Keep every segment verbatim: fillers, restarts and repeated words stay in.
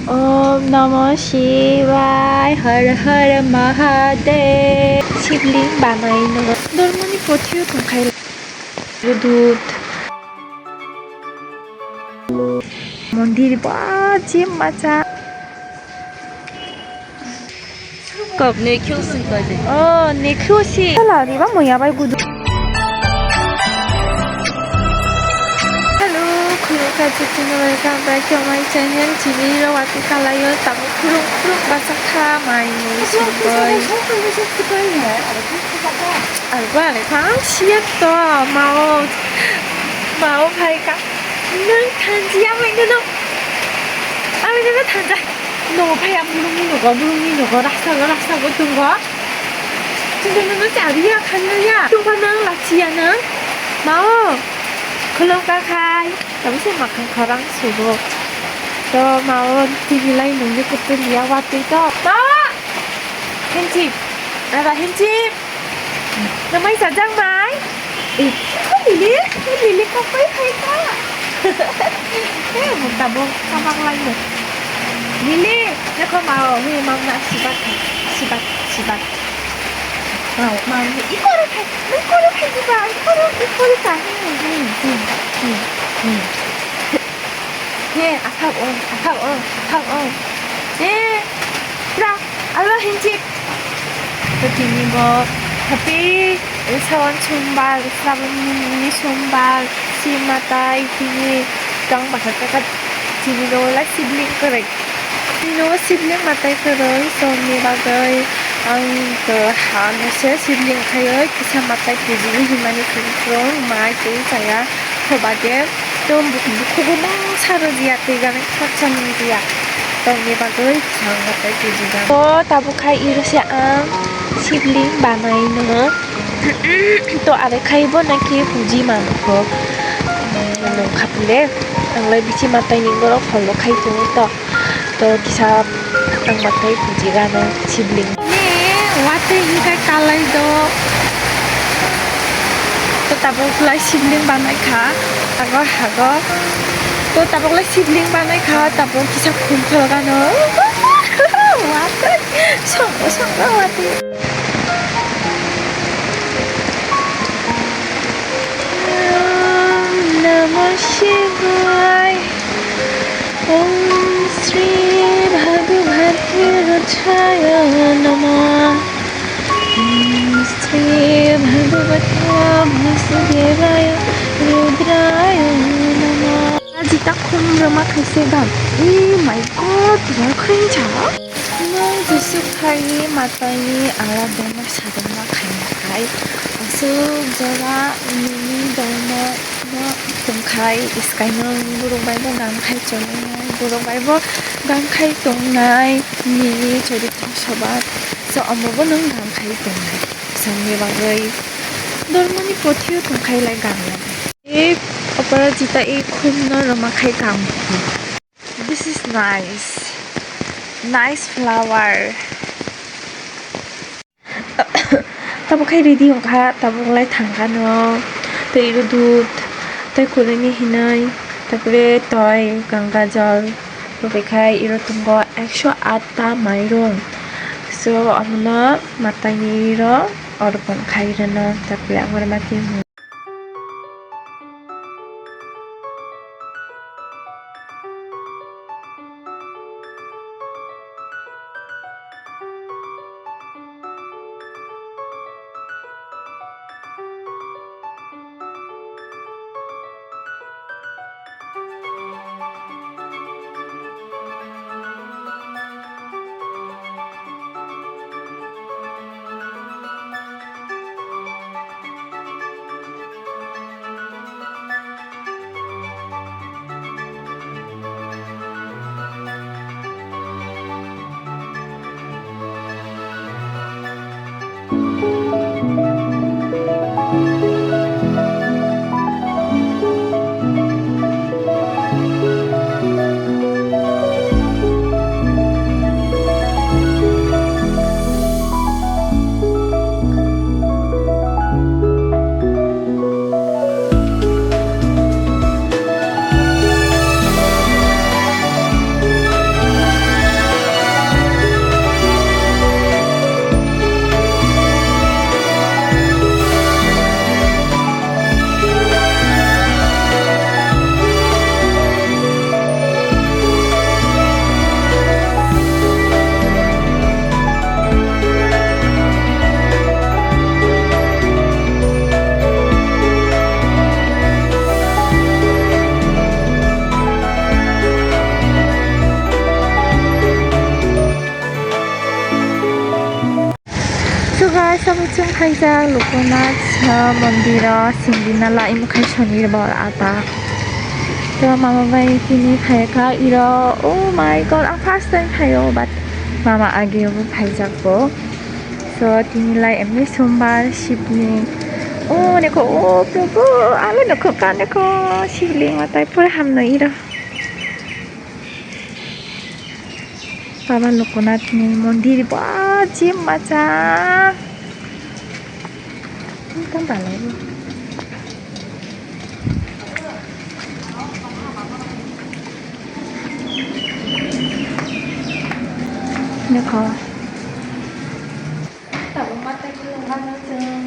Om Namo Shivaya, Har Har Mahadev. Sibling banai no. Dormoni pothio tongkhai. Dut. Mondir ba jim macha. Kok ne kyo sing koi de. Oh, ne kyo si. Sala ri ba moya bai gudu. Hello, khulumkha chikching, welcome back to my channel. Chini ro wati kalayo tamo khulum khulum basa kha mai mui sing koi. Arwa le khang siya to mao. Mao phai ka. Nang thanjiya mai no. Ami no thanja. No phai am bulung ni no go, bulung ni no go, rasta go, rasta go tung go. Tung go no chabi ya khan ya. Tung go nang la chiya nang. Mao. Khulum ka khai. Tamo se makhang khorang subo. To mao T V lai nungni kutu liya wati to. Mao. Hinchip. Ada hinchip. Namai sajak mai. Eh, lili, lili kok pai khai ka. Eh, mo tabo kamak lai mo. Lili, ne ko mao, he mang na sibat, sibat, sibat. Mao, mao, ni ikoro khai, ikoro khai jiba, ikoro, ikoro khai. Hmm, hmm, hmm, hmm. He, aphak ong, aphak ong, aphak ong. He, pra, alo hinchik. To tini bo happy Sawan Sombar, Srabon ni Sombar, si matai tini kang bahar kakat tini bo la sibling korek. Tini bo sibling matai korek, songni bagoi ang to ha no se sibling khayo kisa matai pujini himani sibling mai tei chaya. Hobade to bukhugo mungsa rwjya tei gana khoroksa nungya. Tongni bagwi chwng tei bujiya. To tabuk khai iro se ang sibling banai no. To are khai bo naki puji manko. Nung khapule ang lai bichi matai ni borok follow khai tongo to. To kisa ang matai puji gana sibling. Ni watwi hinkhe kalai do. To tabuk lai sibling banai kha. Hago hago. To tabuk lai sibling banai kha. Tabuk kisa khum kholgano. Watwi. Songo songo watwi. Om Namah Shivaya. Om Shri Bhagavate Rudraya Namah. Om Shri Bhagavate Vasudevaya Rudraya Namah. Jita khum rwma khaise gam. Oh my God, ya khain cha. Nwng Jisu khai matani ala dema sadama khaina khai. Aswk jora nini dharma no tongkhai iskai nwng borok bai bo gam khai chonai, borok bai bo gam khai tongnai nini choritra soba. So omo bo nwng gam khai tongnai. Songni bagwi dharmani pothio tongkhai lai gam ya. E opora jita e khum no rwma khai gam. This is nice. Nice flower. Tabuk khai ready wngkha, tabuk lai thangkha no. Tei iro dut, tei kwrwini hinwi, tapore toi, ganga jol, tei khai iro tongo ekso atta mairung. So, omono matai ro orpon khai rwno, tapore agor mati. Tamo chwng phaijak Loknath, ah, mondiro singdina lai mukhai sonir bor ata. To mama bai tini phaikha iro, oh my God, ang first time phaio, but mama age bo phaijak bo. So tini lai emni sombar, shibling. Oh, neko, oh, Prabhu, ale neko ka neko shibling matai pore hamno iro. Baba Loknathni mondir ba jim macha. Tang balai bo. Nekho. Tabuk matai khulumma no chwng.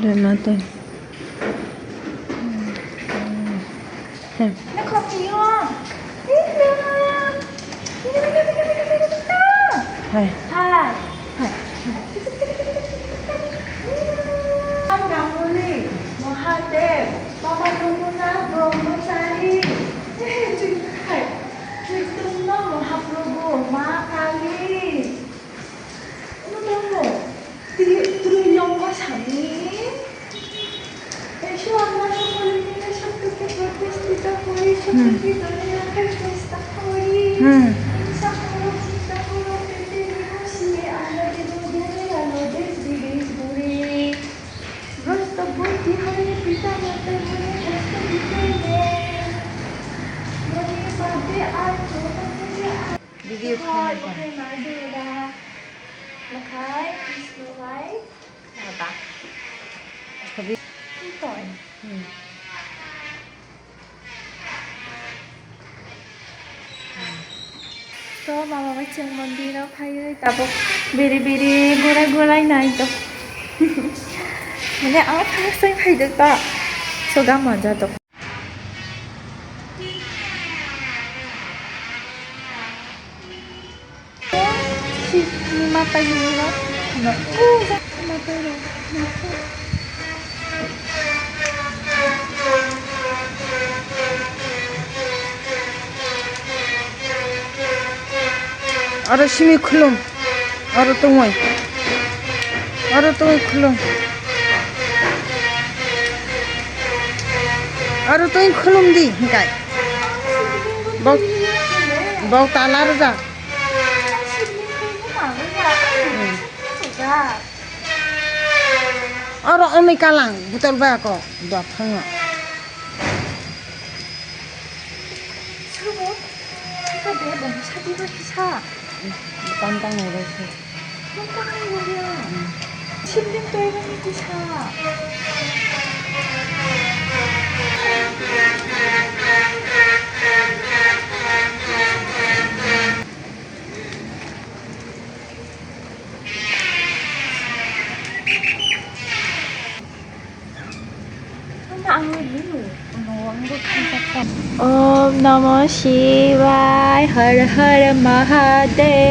Rwna tei. Hai. Hai. Hai. Mahadev, Baba Loknath Brahmachari. Hai. Chaitanya Mahaprabhu, Ma Kali. Ano tongo. Twi, twi yongma sami. এসো আমরা সকলে মিলে শত্রুকে প্রতিষ্ঠিত করি, শত্রুকে দূরে রাখার চেষ্টা করি। হুম। হিংসা করো, চিন্তা করো, পেটে নিবসিয়ে আমরা দেব জ্ঞানের আলো দেশ বিদেশ ঘুরে। ভ্রষ্ট বুদ্ধি হয়ে পিতা মাতার মনে কষ্ট দিতে নেই। মনে বাদে আর কোনো কিছু আর Video khaina kha. Mokhai, Krishna bai. Baba. Hobi. Twi toi. Hmm. To mama bai chwng mondir o phaiwi tabuk biri biri gurai gurai nai to. Mane ang thang sai phai de ta. Soga maja to. Aro simi khulum. Aro tongwi. Aro tongwi khulum. Aro tongwi khulum di, hingkai. Bok, bok tala rwjak. Aro wngwi kalang, botol bai ako, dua phango. Sabo, kisa de, bongni sati bai kisa. Bukan tang nai bai se. Bukan tang nai bai ya. Sibling toi bai ni kisa. Om Namo Shivaya, Har Har Mahadev.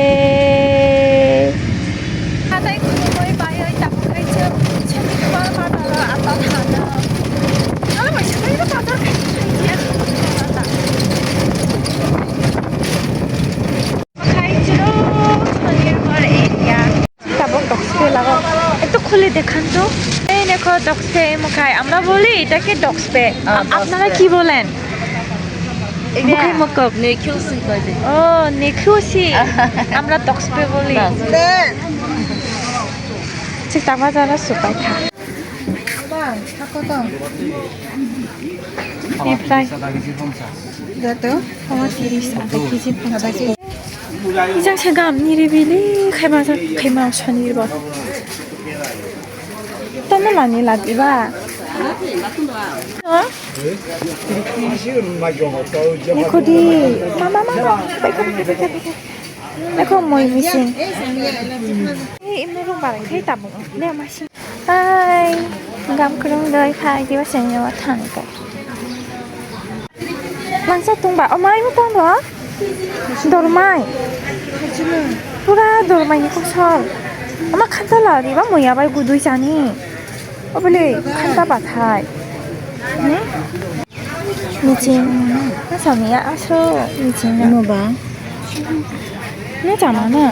Hatai khulumui bayoi tabuk kaichuk Chonditwar bazaro ata thana. Alo bai sakai bazar kaichuk kaichuk. Kaichuk Chonditwar area. Tabuk dogs pay lago. Eto khuli dekhan to. Ei nekho dogs pay mukhai. Amra boli etake dogs pay. Ah, dogs pay. Apnara ki bolen? Mukhai mokok. Nekhusi koi de. Oh, nekhusi. Amra dogs pay boli. Dogs pay. Chik tama jana supai kha. Bang, thako to. Ei fry. Jato, tama tiris, ada kg phanchas. Ijang se gam ni ri bili, khaima sa, khaima sani ri ba. Tama lani lati ba. Ha? Ni khudi, mama, mama, bai ka, bai ka, bai ka. Ekho moi missing. Ei, imni room bareng khai tabuk. Ne masi. Hai, gam kwrwng doi khai diba sengyawa thang kai. Langsa tongba, o mai mo tongbo? Dormai. Pura dormai ni kosol. Ama khanta la riba muya bai gudui chani. O bole khanta bathai. Hmm? Miching. Asa miya aso miching na. Mo ba? No chama na.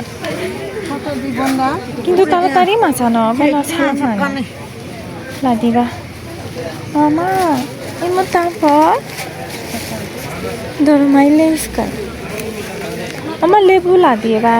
Kintu taratari machano, bono sa mani. Ladiba. Mama, imo tapo. Dormai leska. Ama lebu ladiba.